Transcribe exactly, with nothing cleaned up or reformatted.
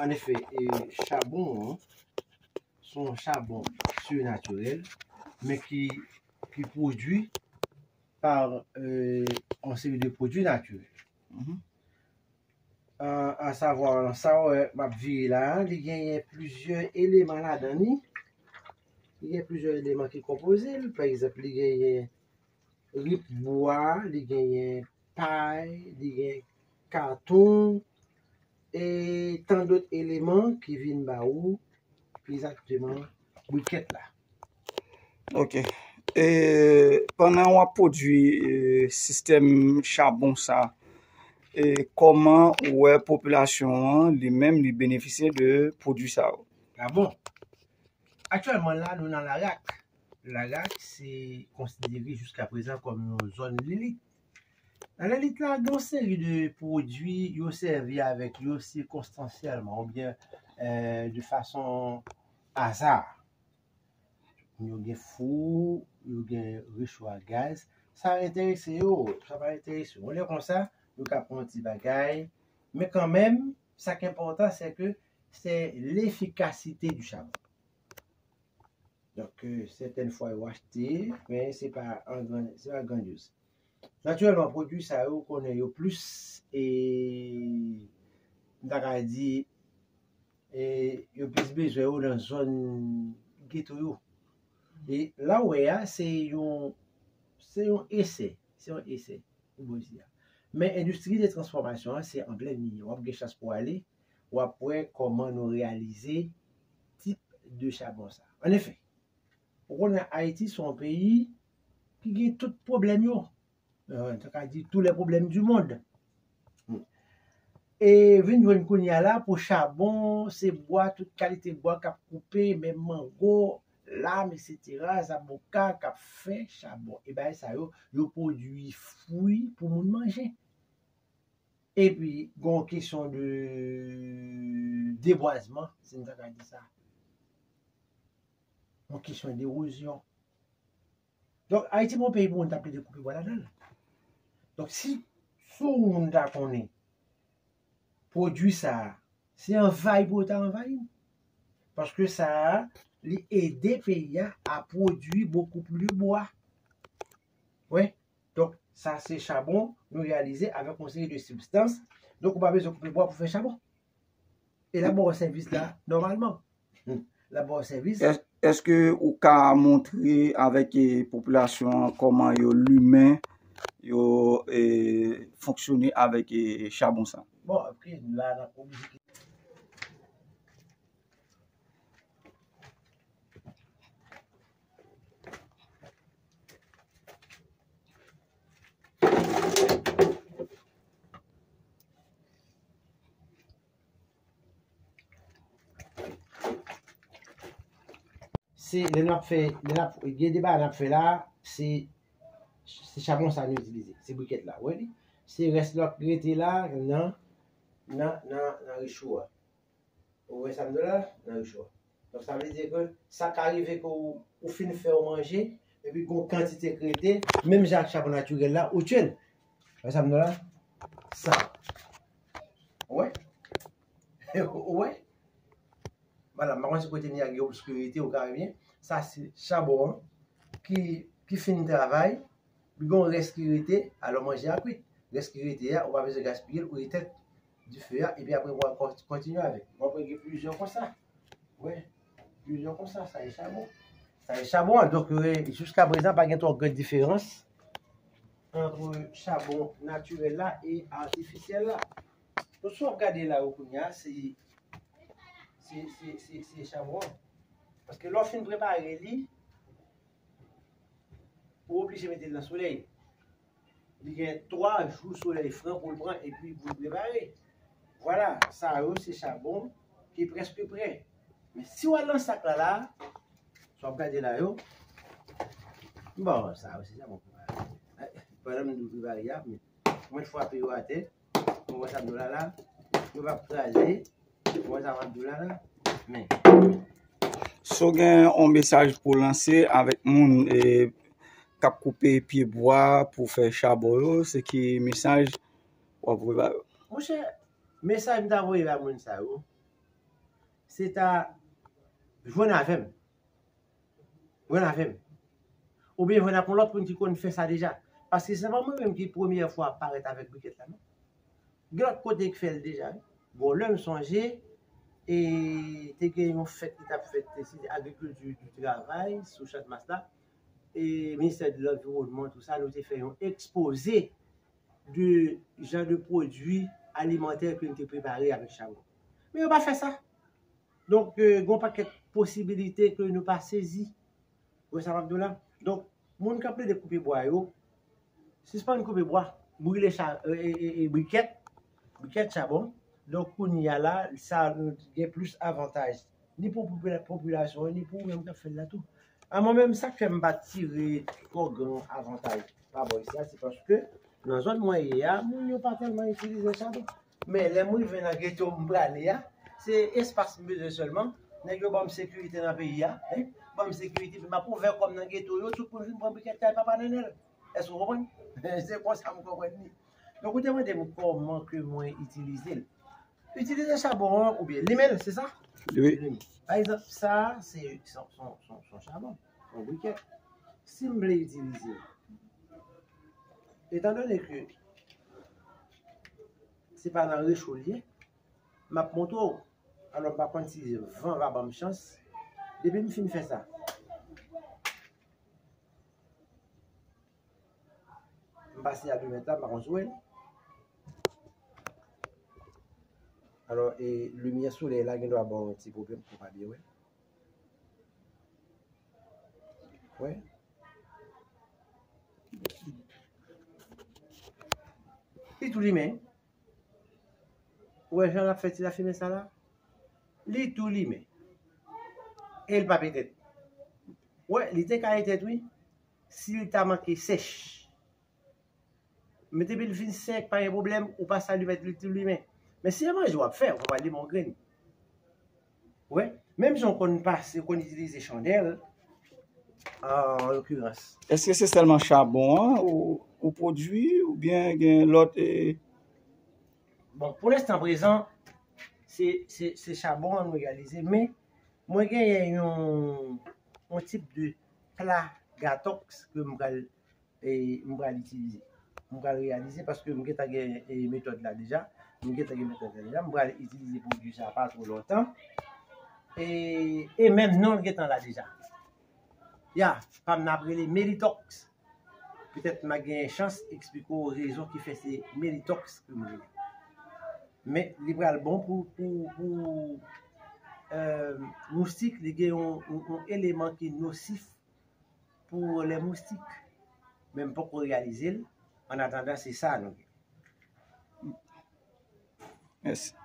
An efè, e, chabon an, se yon chabon sinatirèl, men ki, ki pwodui pa, e, yon seri de pwodui natirèl. Mhm. A, asavwa, sa w wè m ap vire la a, li genyen plizyè eleman ladan li. Li gen plizyè eleman ki konpoze l. Pa egzanp, li genyen rip bwa, li genyen pay, li gen katon, e tan dòt eleman ki vin ba ou egzakteman brikèt la. Ok. E pandan w ap pwodui, e, sistèm chabon sa, e kòman ou wè popilasyon an li menm li benefisye de pwodui sa yo? A bon. Aktyèlman la, nou nan Larak. Larak se konsidere jiska prezan kòm yon zòn lelit. Nan lelit la, gen yon seri de pwodui yo sèvi avèk yo sikonstansyèlman oubyen, e, de fason aza. Yo gen fou, yo gen recho a gaz. Sa enterese yo, sa pa enterese yo. Yon lè konsa, yo ka pran yon ti bagay. Men kanmenm, sa ki enpòtan, se ke se lefikasite di chabon. Donk, e, sètèn fwa yo achte, men se pa an gran, se pa grandyoz. Natirèlman, pwodui sa yo, ou konnen yo plis, e, m ta ka di, e, yo plis bezwen yo nan zòn geto yo. E la w wè a, se yon, se yon esè, se yon esè, pou mwen di a. Men endistri de transfòmasyon an, se an plen milye. W ap gen chans pou ale, w ap wè kòman nou reyalize tip de chabon sa. An efè, ou konnen Ayiti se yon peyi ki gen tout pwoblèm yo. E, ta ka di tous les problèmes du monde. E vin jwenn kounye a la pou chabon, se bwa, tout kalite bwa k ap koupe, menm mango, lam, etsetera, zaboka k ap fè chabon. E bagay sa yo, yo pwodui fwi pou moun manje. Epi, gen yon kesyon de debwazman, si n ta ka di sa. Yon kesyon de erozyon. Donk, Ayiti pa yon peyi pou moun ta plede koupe bwa ladan l. Donk, si, si yon moun ta konnen pwodui sa a, se anvayi pou yo ta anvayi. Paske sa a, li ede peyi a a pwodui beaucoup plus de bwa. Wi. Donk, sa se chabon nou reyalize avèk yon seri de sibstans. Donk, ou pa bezwen koupe bwa pou fè chabon. E l ap ba w sèvis la nòmalman. L ap ba w sèvis. Èske ou ka montre avèk, e, popilasyon an kòman yo limen, yo, e, fonksyone avèk, e, chabon sa? Bon, ok, la n ap oblije. Se lè n ap fè, lè n ap, gen de bagay n ap fè la, se, se chabon sa nou itilize, se brikèt la, ou wè li? Se rès la k rete la nan, nan, nan, nan recho a. Ou wè sa m di w la? Nan recho a. Donk, sa vle di ke sa ka rive ke ou, ou fin fè yon manje, epi gen yon kantite k rete, menm jan ak chabon natirèl la, ou tye l. Wè sa m di w la? Sa. Ou wè? Ou wè? Vwala, m pa konn si kote m ye a gen obskirite, ou ka wè byen. Sa se chabon an ki, ki fin travay, li gen yon rès ki rete, alò manje a kwit. Rès ki rete a, ou pa bezwen gaspiye l, ou etèn dife a, epi apre w a kon-, kontinye avè l. Ou ap wè gen plizyè konsa. Wi, plizyè konsa, sa e chabon. Sa e chabon an. Donk, e, jiska prezan, pa gen twò gran diferans ant chabon natirèl la e atifisyèl la. Donk, si w ap gade la yo kounye a, se, se, se, se, se chabon an. Paske lè w fin prepare li, ou oblije mete l nan solèy. Li gen twa jou solèy fran pou l pran epi pou l prepare. Vwala, sa yo se chabon ki prèske prè. Men si w al nan sak la la, sa w ap gade la yo, bon, sa yo se chabon prepare. Pandan m di w prepare a, men mwen frape yo atè, mwen wè sa m di w la la, yo p ap kraze. Mwen sa m ap di w la la, men. Si w gen yon mesaj pou w lanse avèk moun, e, k ap koupe pye bwa pou fè chabon yo, se ki mesaj w ap voye ba yo? Monchè, mesaj m ta voye ba moun sa yo, se ta jwenn avè m. Jwenn avè m. Oubyen jwenn ak yon lòt moun ki konn fè sa deja. Paske se pa mwen menm ki premyè fwa ap parèt avèk brikèt la, non. Gen lòt kote ki fè l deja, wi. Bon, lè m sonje, e te gen yon fèt ki t ap fèt, se te agrikilti di travay sou Channmas la. E ministè de lanviwònman, tou sa, nou te fè yon ekspoze de jan de pwodui alimantè ke nou te prepare avèk chabon. Men yo pa fè sa. Donk, euh, gen yon pakèt posibilite ke nou pa sezi. Ou wè sa m ap di w la? Donk, moun k ap plede koupe bwa yo, sispann koupe bwa, brile cha, e, e, e, e, brikèt, brikèt chabon. Donk, kounye a la, sa gen plis avantaj. Ni pou popila-, popilasyon an, ni pou ou menm k ap fè l la tou. A mwen menm, sa k fè m pa tire twò gran avantaj pa bò isi a, se paske nan zòn mwen ye a, moun yo pa tèlman itilize chabon. Men lè m rive nan geto m prale a, se espas m bezwen sèlman. Nèg yo ban m sekirite nan peyi a, hein? Ban m sekirite, epi m ap ouvè kò m nan geto yo, tout moun vin pran brikèt kay Papa Nanèl. Èske w konprann? Se konsa m konprann li. Donk, ou te mande m kòman ke mwen itilize l. Itilize chabon an oubyen limen l, se sa? Wi. Limen. Pa egzanp, sa a, se, se, se, se, se yon chabon, se yon brikèt. Si m vle itilize l, etandone ke se pa nan recho l ye, m ap montre w. Alò, m pa konn si van va ban m chans. Depi m fin fè sa, m pase alimèt la, m pa konn si w wè l. Alò, e, limyè solèy la gen dwa ba w yon ti pwoblèm pou w pa byen wè. Wè. Li tou limen. Ou wè jan l ap fè ti lafimen sa la? Li tou limen. E l p ap etèt. Wè, li te ka etèt, wi. Si l ta manke sèch. Men depi l fin sèk, pa gen pwoblèm, ou pase alimèt li tou limen. Men si se manje w ap fè, ou pa pral limen yon grenn. Wè, menm jan w konn pase, w konn itilize chandèl, an lokirans. Èske se sèlman chabon an ou, ou pwodui oubyen gen lòt, e, Bon, pou lenstan prezan, se, se, se chabon an nou reyalize, men mwen genyen yon, yon tip de pla gatòks ke m pral, e, m pral itilize. M pral reyalize paske m gentan gen, e, metòd la deja. M gentan gen metòd la deja. M pral itilize pwodui sa pa twò lontan. E, e menm non l gentan la deja. Ya, pa m nan ap rele Melitox. Petèt m a gen chans eksplike w rezon ki fè se Melitox ke m rele. Men li pral bon pou, pou, pou, euh, moustik, li gen yon, yon, yon eleman ki nosif pou lè moustik. Men m poko reyalize l. An atandan, se sa nou gen. Mèsi.